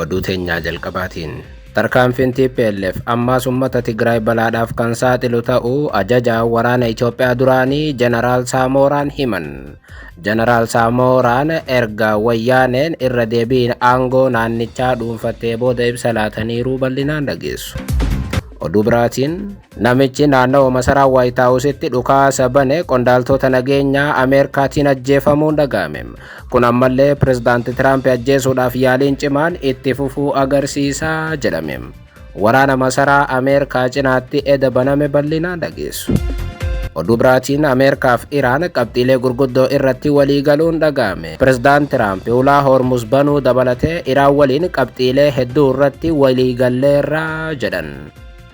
Oduu teenyaa jalqabaatiin. Tarkaanfiin TPLF ammaas uummata Tigraay balaadhaaf kan saaxilu ta'uu ajajaa waraana Itoophiyaa duraanii Jeneraal Saamooraan himan. Jeneraal Saamooraan erga wayyaaneen irra deebiin aangoo naannichaa dhuunfattee booda ibsa laataniiruu bal'inaan dhageessu. Oduu biraatiin, namichi naannawaa masaraa Waayit Haawusitti dhukaasa bane qondaaltota nageenyaa Ameerikaatiin ajjeefamuun dhaga'ame. Kun ammallee pirezidaanti Tiraamp ajjeesuudhaaf yaaliin cimaan itti fufuu agarsiisaa jedhame. Waraana masaraa Ameerikaa cinaatti eda baname bal'inaan dhageessu. Oduu biraatiin, Ameerikaaf Iraan qabxiilee gurguddoo irratti walii galuun dhaga'ame. Pirezidaant Tiraamp ulaa Hormuz banuu dabalatee Iraan waliin qabxiilee hedduu irratti walii galleerraa jedhan.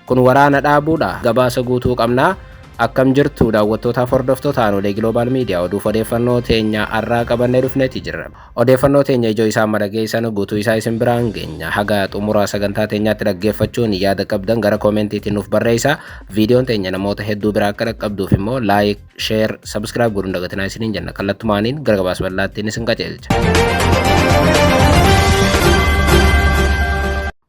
Kun waraana dhaabuudha. Gabaasa guutuu qabnaa. Akkam jirtu daawwattootaaf hordoftoota Aanolee Global Media? Oduuf odeeffannoo teenya arraa qabannee dhufneeti jirra. Odeeffannoo teenya ijoo isaa madageessan guutuu isaa isin biraan geenya. Haga xumura sagantaa teenyaatti dhaggeeffachuun yaada qabdan gara koomentiitiin nuuf barreessaa. Viidiyoon teenya namoota hedduu biraa akka dhaqqabduuf immoo like, share, subscribe godhuun dagatinaa isiniin jenna. Kallattumaaniin gara gabaasa bal'aattiin isin qajeelcha.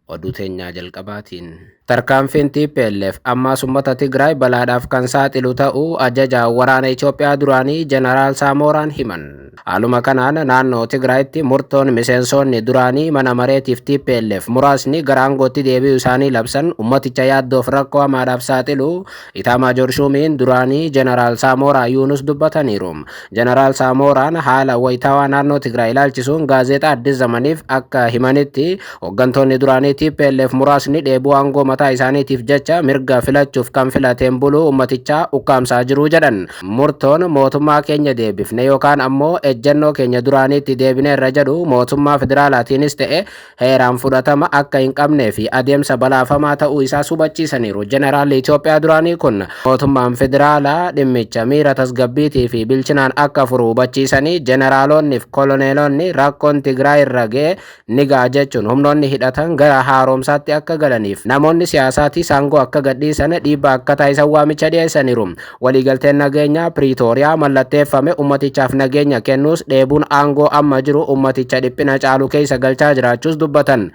Oduu teenyaa jalqabaatiin. Tarkaanfiin TPLF ammaas uummata Tigraay balaadhaaf kan saaxilu ta'uu ajajaa waraana Itoophiyaa duraanii Jeneraal Saamooraan himan. Haaluma kanaan naannoo Tigraayitti murtoon miseensonni duraanii mana mareetiif TPLF muraasni gara aangootti deebi'uu isaanii labsan ummaticha yaaddoof rakkoo hamaadhaaf saaxilu Itaamaajoor Shuumiin duraanii Jeneraal Saamoraa Yuunus dubbataniiru. Jeneraal Saamooraan haala wayitaawaa naannoo Tigraay ilaalchisuun gaazexaa Addis Zamaniif akka himanitti, hooggantoonni duraanii TPLF muraasni dheebuu aangoo mataa isaaniitiif jecha mirga filachuuf kan filateen buluu ummatichaa ukkaamsaa jiru jedhan. Murtoon mootummaa keenya deebifne yookaan ammoo ejjennoo keenya duraaniitti deebineerra jedhu mootummaa federaalaatiinis ta'e heeraan fudhatama akka hin qabnee fi adeemsa balaafamaa ta'uu isaas hubachiisaniiru. Jeneraalli Itoophiyaa duraanii kun mootummaan federaalaa dhimmicha miira tasgabbiitii fi bilchinaan akka furu hubachiisanii, jeneraalonni fi koloneelonni rakkoon Tigraay irra ga'e ni ga'a jechuun humnoonni hidhatan gara haaromsaatti akka galaniif namoonni siyaasaatii aangoo akka gadhiisan dhiibbaa akka taasisan waamicha dhiyeessaniiru. Waliigalteen nageenyaa Piriitooriyaa mallatteeffame ummatichaaf nageenya kennuus, dheebuun aangoo amma jiru ummaticha dhiphina caalu keessa galchaa jiraachuus dubbatan.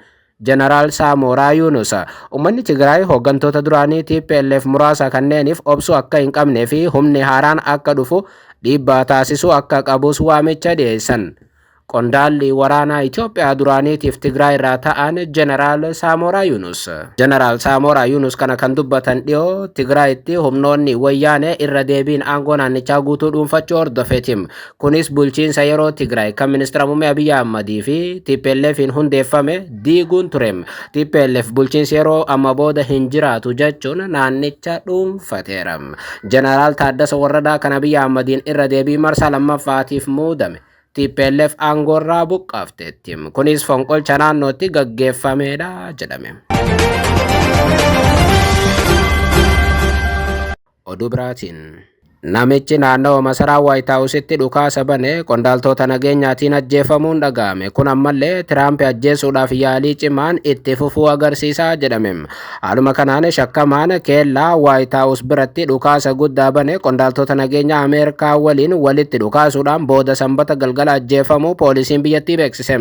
Jeneraal Saamoraa Yuunus uummanni Tigraay hooggantoota duraanii TPLF muraasa kanneeniif obsuu akka hin qabnee fi humni haaraan akka dhufu dhiibbaa taasisuu akka qabus waamicha dhiyeessan. Qondaalli waraanaa Itoophiyaa duraaniitiif Tigraay irraa ta'an Jeneraal Saamoraa Yuunus. Jeneraal Saamoraa Yuunus kana kan dubbatan dhiyoo Tigraayitti humnoonni wayyaanee irra deebiin aangoo naannichaa guutuu dhuunfachuu hordofeetim. Kunis bulchiinsa yeroo Tigraay kan ministeera muummee Abiyyi Ahmadii fi TPLFin hundeeffame diiguun ture. TPLF bulchiinsi yeroo amma booda hin jiraatu jechuun naannicha dhuunfateera. Jeneraal Taaddasa Warradaa kan Abiyyi Ahmadiin irra deebii marsaa lammaffaatiif muudame TPLF aangoorraa buqqaafteetti. Kunis fonqolcha naannootti gaggeeffameedha jedhame. Oduu biraatiin, namichi naannawa masaraa Waayit Haawusitti dhukaasa bane qondaaltota nageenyaatiin ajjeefamuun dhaga'ame. Kun ammallee Tiraamp ajjeesuudhaaf yaalii cimaan itti fufuu agarsiisaa jedhame. Haaluma kanaan shakkamaan keellaa Waayit Haawus biratti dhukaasa guddaa bane qondaaltota nageenyaa Ameerikaa waliin walitti dhukaasuudhaan booda Sanbata galgala ajjeefamuu poolisiin biyyattii beeksise.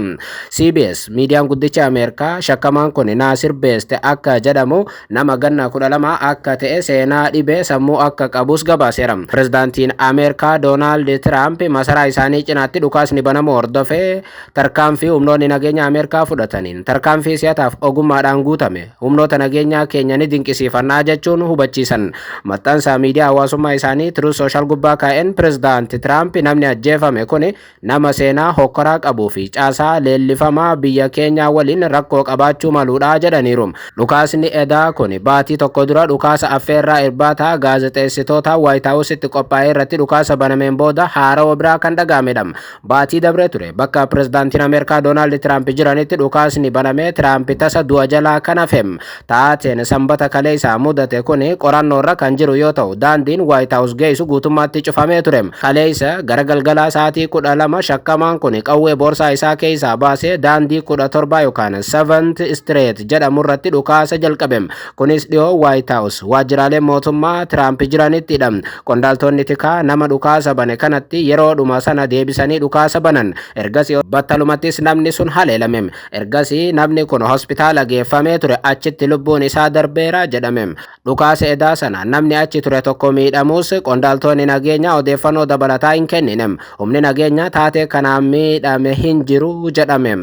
CBS, miidiyaan guddichi Ameerikaa, shakkamaan kun Naasir Beeste akka jedhamu, nama ganna 12 akka ta'e, seenaa dhibee sammuu akka qabus gabaaseera. Pirezidaantiin Ameerikaa Doonaald Tiraamp masaraa isaanii cinaatti dhukaasni banamuu hordofee tarkaanfii humnoonni nageenya Ameerikaa fudhataniin tarkaanfii si'ataaf ogummaadhaan guutame, humnoota nageenyaa keenya ni dinqisiifannaa jechuun hubachiisan. Maxxansa miidiyaa hawaasummaa isaanii Truth Social gubbaa kaa'een pirezidaanti Tiraamp namni ajjeefame kun nama seenaa hokkoraa qabuu fi caasaa leellifamaa biyya keenyaa waliin rakkoo qabaachuu maluudha jedhaniiru. Dhukaasni edaa kun baatii tokko dura dhukaasa affeerraa irbaataa gaazexeessitoota Waayit Haawusitti qophaa'e irratti dhukaasa banameen booda haarawa biraa kan dhaga'amedha. Baatii dabree ture bakka pirezidaantiin Ameerikaa Doonaald Tiraamp jiranitti dhukaasni banamee Tiraamp tasa du'a jalaa kan hafe. Taateen Sanbata kaleessaa mudate kun qorannoorra kan jiru yoo ta'u, daandiin Waayit Haawus geessu guutummaatti cufamee ture. Kaleessa gara galgalaa sa'aatii 12 shakkamaan kun qawwee boorsaa isaa keessaa baasee daandii 17 yookaan 7th Street jedhamu irratti dhukaasa jalqabe. Kunis dhiyoo Waayit Haawus waajjiraalee mootummaa Tiraamp jiranittidha. Qondaaltonni Qondaaltonni tikaa nama dhukaasa bane kanatti yeroodhuma sana deebisanii dhukaasa banan. Ergasii battalumattis namni sun haleelame. Ergasii namni kun hospitaala geeffamee ture, achitti lubbuun isaa darbeera jedhame. Dhukaasa edaa sana namni achi ture tokko miidhamus qondaaltonni nageenyaa odeeffannoo dabalataa hin kennine. Humni nageenyaa taatee kanaan miidhame hin jiru jedhame.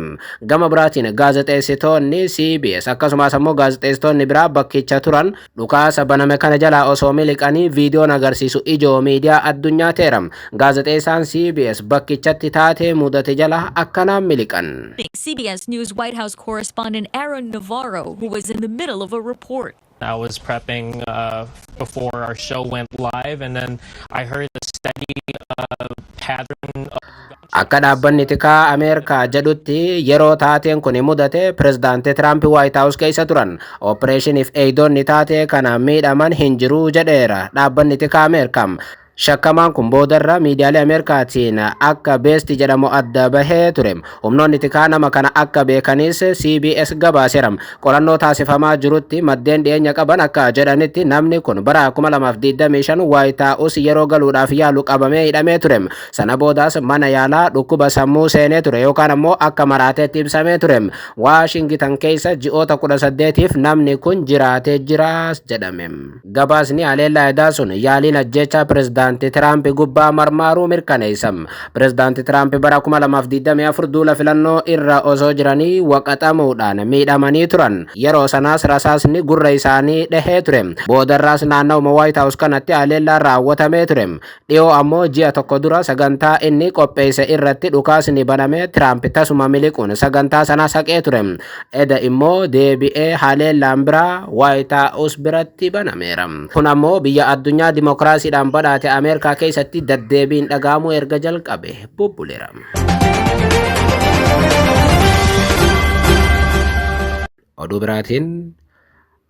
Gama biraatiin gaazexeessitoonni CBS akkasumas ammoo gaazexeessitoonni biraa bakkicha turan dhukaasa baname kana jalaa osoo miliqanii viidiyoon agarsiisu ijoo miidiyaa addunyaa ta'eera. Gaazexeessaan CBS bakkichatti taatee mudate jala akkanaan miliqan. CBS News White House correspondent Aaron Navarro, who was in the middle of a report. I was prepping before our show went live, and then I heard the steady pattern of Akka dhaabbanni tikaa Ameerikaa jedhutti, yeroo taateen kun mudate pirezidaantii Tiraamp Waayit Haawus keessa turan. Opereeshiniif eegdonni taatee kana miidhaman hin jiru jedheera dhaabbanni tikaa Ameerikaa. Shakkamaan kun boodarra miidiyaalee Ameerikaatiin akka Beesti jedhamu adda bahee ture. Humnoonni tikaa nama kana akka beekanis CBS gabaaseera. Qorannoo taasifamaa jirutti maddeen dhiyeenya qaban akka jedhanitti, namni kun bara 2025 Waayit Haawus yeroo galuudhaaf yaalu qabamee hidhamee ture. Sana boodaas mana yaalaa dhukkuba sammuu seenee ture yookaan ammoo akka maraateetti ibsamee ture. Waashingitan keessa ji'oota 18f namni kun jiraatee jiraas jedhame. Gabaasni haleellaa edaa sun yaaliin ajjeechaa pirezidaantii Tiraamp gubbaa marmaaruu mirkaneessa. Pirezidaantii Tiraamp bara 2024 duula filannoo irra osoo jiranii waqaxamuudhaan miidhamanii turan. Yeroo sanaas rasaasni gurra isaanii dhahee ture. Boodarraas naannawuma Waayit Haawus kanatti haleellaan raawwatamee ture. Dhiyoo ammoo ji'a tokko dura sagantaa inni qopheesse irratti dhukaasni banamee Tiraamp tasuma miliquun sagantaa sana saqee ture. Eda immoo deebi'ee haleellaan biraa Waayit Haawus biratti banameera. Kun ammoo biyya addunyaa dimokiraasiidhaan badhaate Ameerikaa keessatti deddeebiin dhagahamuu erga jalqabe bubbuleera. Oduu biraatiin,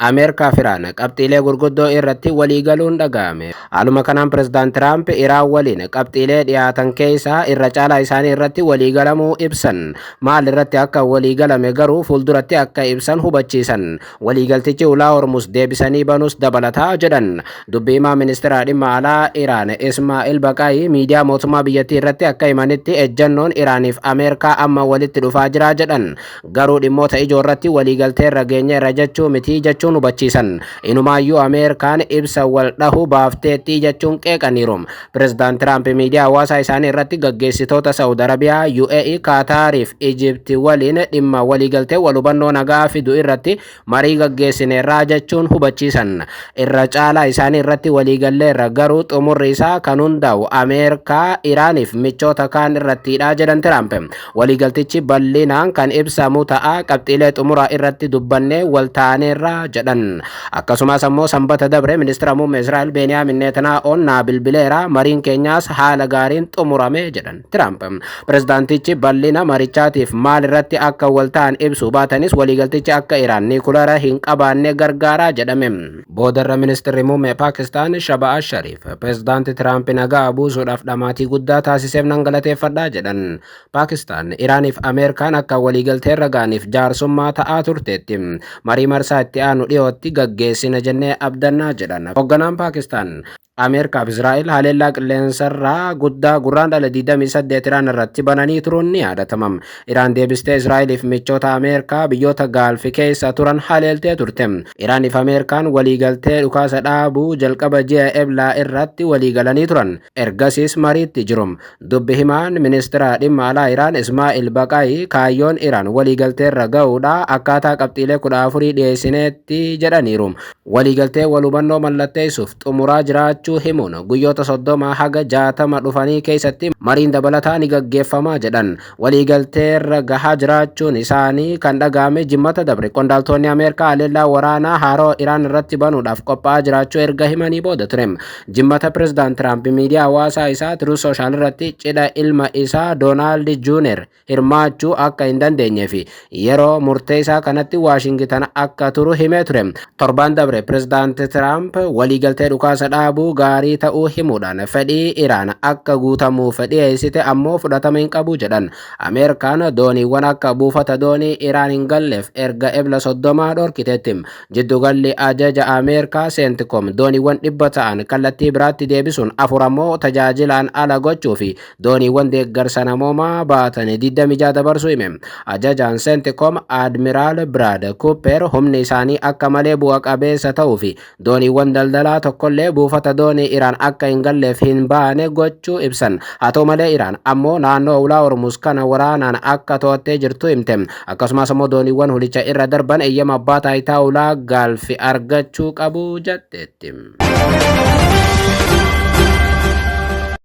Ameerikaa fi Iraan qabxiilee gurguddoo irratti waliigaluun dhaga'ame. Haaluma kanaan pirezidaant Tiraamp Iraan waliin qabxiilee dhiyaatan keessaa irra caalaa isaanii irratti waliigalamuu ibsan. Maal irratti akka waliigalame garuu fuulduratti akka ibsan hubachiisan. Waliigaltichi ulaa Hormuz deebisanii banuus dabalataa jedhan. Dubbii himaa ministeera dhimma alaa Iraan Ismaa'il Baqaayi miidiyaa mootummaa biyyattii irratti akka himanitti, ejjannoon Iraaniif Ameerikaa amma walitti dhufaa jira jedhan. Garuu dhimmoota ijoo irratti waliigaltee irra geenyeerra jechuu miti jechuun hubachiisan. Inumaayyuu Ameerikaan ibsa wal dhahu baafteetti jechuun qeeqaniiru. Pirezidaant Tiraamp miidiyaa hawaasaa isaanii irratti gaggeessitoota Saawud Arabiyaa, UAE, Kaataariif Ijipti waliin dhimma waliigaltee wal hubannoo nagaa fidu irratti marii gaggeessineerraa jechuun hubachiisan. Irra caalaa isaanii irratti waliigalleerra, garuu xumurri isaa kan hundaa'u Ameerikaa, Iraaniif michoota kaan irrattidha jedhan Tiraamp. Waliigaltichi bal'inaan kan ibsamu ta'a, qabxiilee xumuraa irratti dubbannee wal taaneerra jedhan. Akkasumas ammoo Sanbata dabre ministeera muummee Israa'el Beeniyaamin Netanyaa'oon naa bilbileera, mariin keenyaas haala gaariin xumurame jedhan Tiraamp. Pirezidaantichi bal'ina marichaatiif maal irratti akka wal ta'an ibsuu baatanis, waliigaltichi akka Iraan niikulara hin qabaanne gargaaraa jedhame. Boodarra ministeerri muummee Paakistaan Shahbaaz Shariif pirezidaanti Tiraamp nagaa buusuudhaaf dhamaatii guddaa taasiseef nan galateeffadhaa jedhan. Paakistaan Iraaniif Ameerikaan akka waliigalteerra ga'aniif jaarsummaa ta'aa turteetti. Marii marsaa itti aanu dhiyootti gaggeessina jennee abdannaa jedhan. Hoogganaan Paakistaan Ameerikaaf Israa'el haleellaa qilleensarraa guddaa Gurraandhala 28 Iraan irratti bananii turuun ni yaadatama. Iraan deebistee Israa'eliif michoota Ameerikaa biyyoota Gaalfi keessa turan haleeltee turte. Iraaniif Ameerikaan waliigaltee dhukaasa dhaabuu jalqaba ji'a Eblaa irratti waliigalanii turan. Ergasiis mariitti jiru. Dubbi himaan ministeera dhimma alaa Iraan Ismaa'il Baqaayi kaayyoon Iraan waliigalteerra ga'uudha akkaataa qabxiilee 14 dhiyeessineetti jedhaniiru. Waliigaltee wal hubannoo mallatteessuuf xumuraa jiraachuu himuun, guyyoota 30 haga 60 dhufanii keessatti mariin dabalataa ni gaggeeffamaa jedhan. Waliigalteerra gahaa jiraachuun isaanii kan dhaga'ame Jimmata dabre qondaaltonni Ameerikaa haleellaa waraanaa haaroo Iraan irratti banuudhaaf qophaa'aa jiraachuu erga himanii booda ture. Jimmata pirezidaant Tiraamp miidiyaa hawaasaa isaa Truth Social irratti cidha ilma isaa Doonaald Juuner hirmaachuu akka hin dandeenyee fi yeroo murteessaa kanatti Waashingitan akka turu himee ture. Torban dabre pirezidaant Tiraamp waliigaltee dhukaasa dhaabuu gaarii ta'uu himuudhaan fedhii Iraan akka guutamuuf Dhiyeessite ammoo fudhatama hin qabu jedhan. Ameerikaan dooniiwwan akka buufata doonii Iraan hin galleef erga Ebla 30 dhorkiteetti. Jiddugalli ajaja Ameerikaa CENTCOM dooniiwwan 100 ta'an kallattii biraatti deebisuun, afur ammoo tajaajilaan ala gochuu fi dooniiwwan deeggarsa namoomaa baatan 26 dabarsuu hime. Ajajaan CENTCOM Admiraal Brad Cooper humni isaanii akka malee bu'a qabeessa ta'uu fi dooniiwwan daldalaa tokkollee buufata doonii Iraan akka hin galleef hin baane gochuu ibsan. Haa ta'u malee, Iraan ammoo naannoo ulaa Hormuz kana waraanaan akka to'attee jirtu himte. Akkasumas ammoo dooniiwwan hulicha irra darban eeyyama abbaa taayitaa ulaa Gulf argachuu qabu jetteetti.